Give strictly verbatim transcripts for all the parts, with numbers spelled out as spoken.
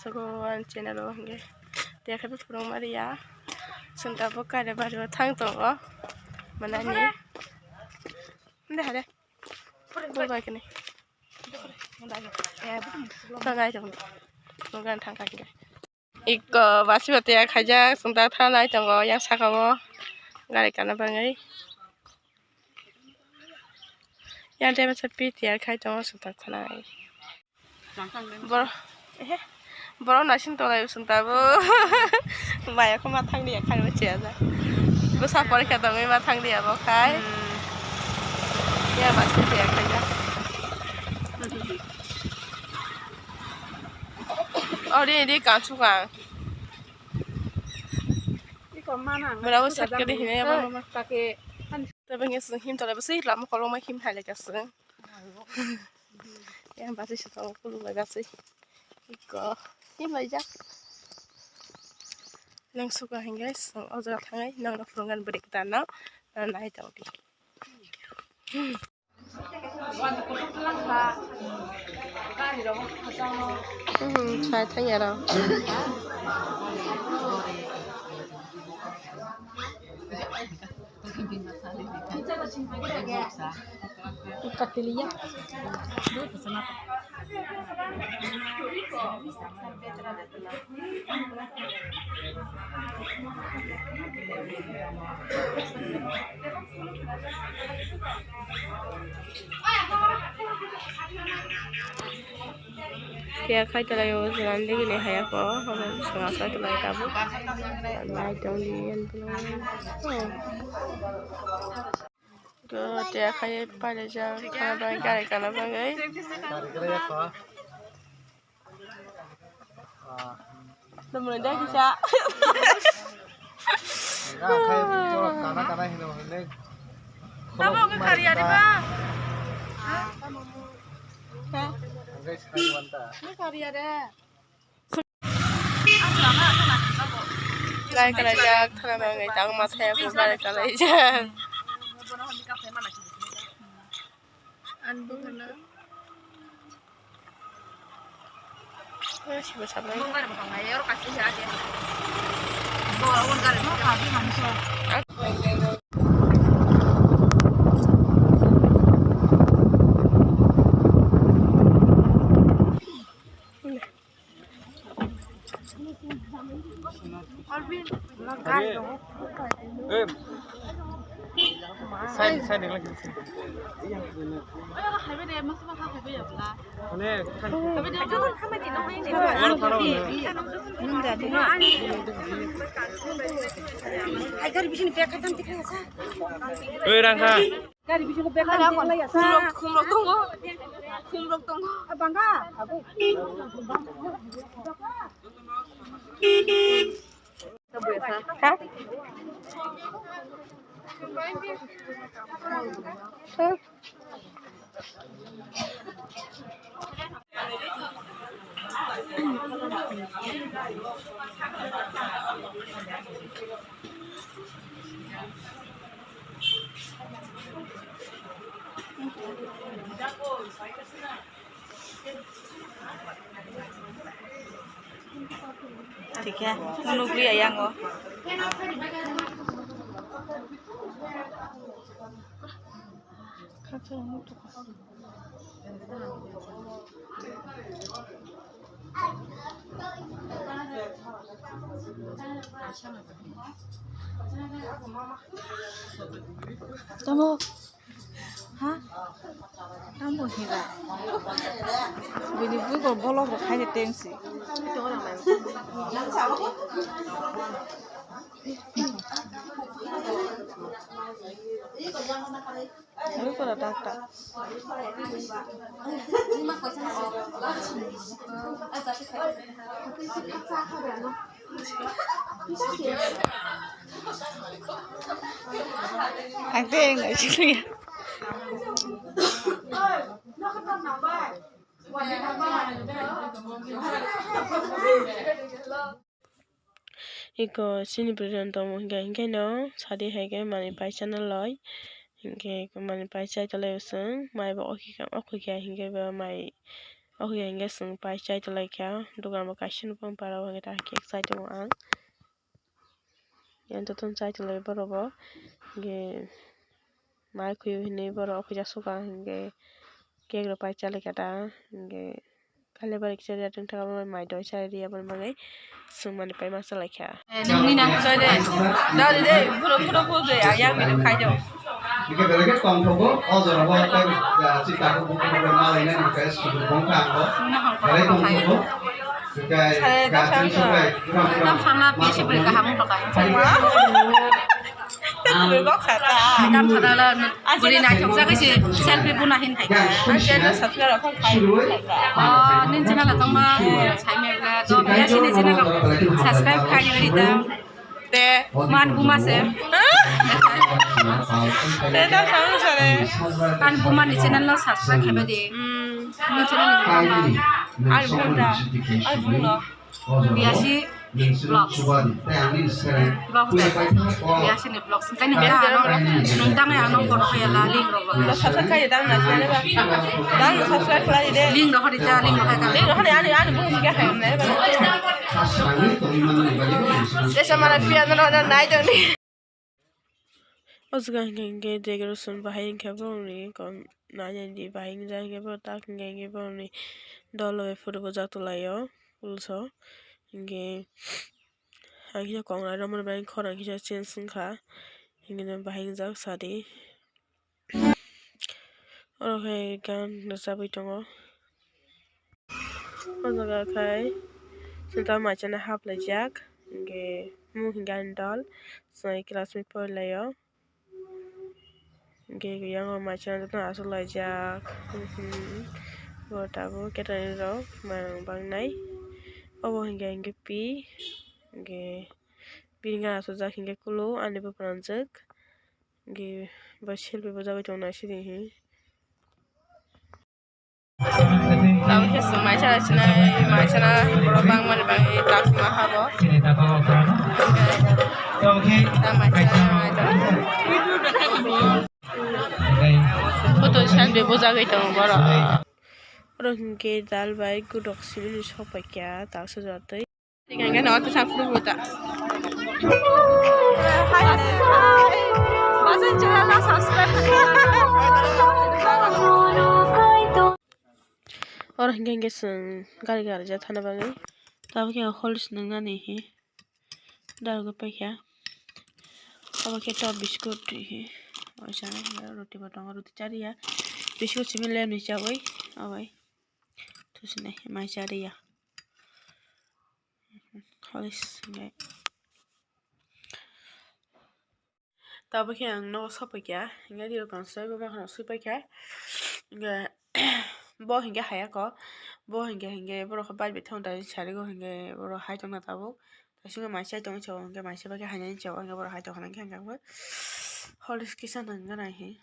Sogo ani channel o hwnkhe tei khe phunuk mari ya. Chwng tabuk kare bari o thang tongo manani. Nde hare. Bye bye kani. Tongo ai tongo. Tongo ani thang kha khe. Iko basi bo tiyar khaijak, chwng ta thanai tongo yang saka o gari kana bagwi. Yang driver sa pi tiyar khai tongo, chwng ta thanai. Bor-, ehe, borok naising tolai chwng ta bo. Maya kho ma thang liya khai bo chaya jak. Bwsa porikha tongwi ma thang liya bo khai. Hmm. Yang basi tiyar khaijak. Ori ri kansukha. Iko mana ang. Mura bo sat kadi hine abo mama. Kake. Tebe nge sing him tole basi lama koloma him hai le kasing. Yang basi sitong kulu bai basi. Iko him lai jak. Nang suka hinggai song oja thangai nang rok phungan break dana. Nai tong di. Hmm, chai thang ya rok. Katiliya. Kaya khai talai o jalan digi ni haya ko, habo sanga sai talai tabuk. Light on di yan pulo. Go te khai pale jang khana bai gari kana bagwi. Tamo dai kisa. Tamo ke kariya diba? Ni kariya de. Lai kalai jak, thana nangai tang mathaya ko lai kalai jak. Ang bukana. Sibo sabai. Oi, Rangkha. Khumrok, khumrok tongo. Khumrok tongo. Bangga. Ha? Thik khe, nukliya yango. Tamo. Ha? Tamo hira. Bini bugo bolok rok hai tengsi. Ui pura dakta. Ang teng nai sini. Iko chini bwrwi rok tongmung hinkhe, hinkhe no sadi hai khe manwi pai chana loi. Hinkhe manwi pai chai tolai o chwng, mai bo okhi kha, okhi kha hinkhe bo mai okhi kha hinkhe chwng pai chai tolai kha. Dogan bo kaisa nukung para o hinkhe ta cake chai tongo ang. Yang jotono chai tolai borok bo hinkhe mai khuyu hinwi borok okhi jak suka hinkhe cake rok pai chalaikha ta hinkhe. Kailaibari kisa riya tongthok, abo mai doi chai riya, aboni bagwi chwng manwi pai ma chalaikha. Eh, nungni nang. Dadi de, puro, puro, puro de, ayang ni khai do. Hingke belai khe tongthogo, o jorao tei, ah, chita khe buphang khe ma lainani khe sudu bongkha ango. Belai tongthogo. Hingke sare gajin tongthok. Sobai, buphang buphang. Tam sana pisi beri kaham tongkha. Tam sana la beri naithok jagwi se selfie buna hin hai. Ang channel subscribe rok khai. Oh, nini channel tongma sai me bla do biya sini channel subscribe khai beri da. Te man buma se. Te ta sang sare. Man buma ni channel no subscribe khai beri. Hmm. Nini channel ni buma. Ai bunda. Ai bunda. Biasi vlogs. Vlogs dai. Biasi ni vlogs. Engkai nung tang ano, nung tang ano kono kaya la link rok. Lo subscribe kaya dang na channel ba. Dang lo subscribe khlai de. Link rok hori ja, link rok hori ja. Link rok hori ani, ani bung siya kaya ne. Desa mana pia no no nai dong ni. O jaga hingke hingke decoration bahai hingke borokni kom nai nai di bahai wngjak hingke borok tak hingke hingke borokni dol bai photo bojak tonglaio pulso hingke ang kisa kok nai romani bai khorang kisa change wngkha hingke bahai wngjak sadi oro khe gan rwchabwi tongo. O jaga khai sita mai chana hap laijak, hingke mung hingke ani dol, chwng class ni porilaio, hingke yang o mai chana joto aswk laijak, bo tabuk catering rok manang bangnai, obo hingke hingke pi, hingke bini gana aswk jak hingke kulu ani bupranjwk, hingke bo selfie bojagwi tongnai sidi hi. Tamo khe chwng mai chana sinai, mai chana borok bangmani bagwi tak ma habo. Ta mai chana, mai chana. Photo selfie bojagwi tongo borok. Oro hwnkhe dal bai gudok simi ni sok paikha, tak sujatwi. Tingkang no to subscribe ta. Hai, hai. Bajan channel no subscribe. Oro hingke hingke chwng gari gari ja thana bagwi. Tabuk khe Horlicks nwngnani hi. Dalgo paikha. Obo khe top biscuit hi. Oisa roti bo tongo, roti chariya. Biscuit simi lemni chawi. Obai. Thusinai mai chariya. Horlicks hinwi. Tabuk khe ang nogo sophaikha, hinwi rok ang swiwi makhano swipaikha. Hinwi bo hinwi hayakho, bo hinwi hinwi borok khe bike bai thangwi sarigo hinwi borok hai tongna tabuk. Tei simi mai chai tongwi chao, hinwi mai chai bai khe hainani chao, hinwi borok hai tongna hinwi Horlicks kisa nang gana hinwi.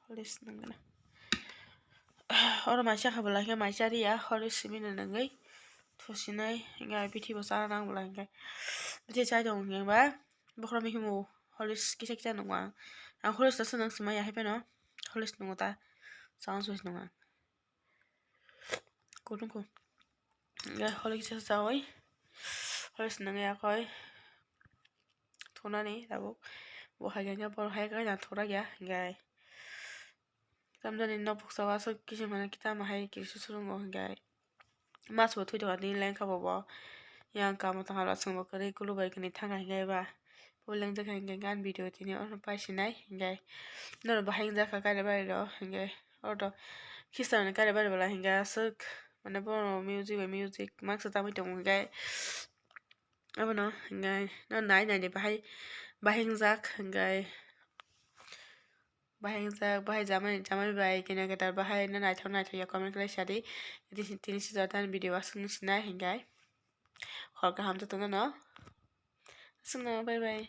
Horlicks nang gana. Oro mai chakha bwla khe mai chariya, Horlicks simi no nangwi thusinai, hingke bithi bo chana nang bwla hingke. Bithi chai tongo hingke ba, bokhorok mihimo Horlicks kisa kisa nungo ang. Ang Horlicks no swngchang ya hai phano, Horlicks nungo ta, chana se nungo ang. Kutung ko. Hingke Horlicks kisa chawi, Horlicks nangya koi. Thunani tabuk. Bo hai khe borok hai khe thura ya, hingke. Tamjani nopok saka aswk kiching mane kita mahai kisa surungo hingke. Mas bo thwi tongkha tini lengkha bo bo. Yang kamo tongkha rw chwngbo kwrwi kulubai kwnwi thangkha hingke ba. Bo lengjak kha hingke gan video tini ono paisinai hingke. Norok bahai wngjak kha kare bari rw hingke. Oro to khista ni kare bari bwla hingke aswk mane bono music bai music maksa tangwi tongo hingke. Abono hingke no nai nai di bahai bahai wngjak hingke. Bahai wngjak, bahai jamani, jamani bai kene kwtal bahai no naithok naithok ya comment khlai sadi. Tini si jora tani video aswk no sinai hinkhai. Hor kaham jotono no. Aswk no, bye bye.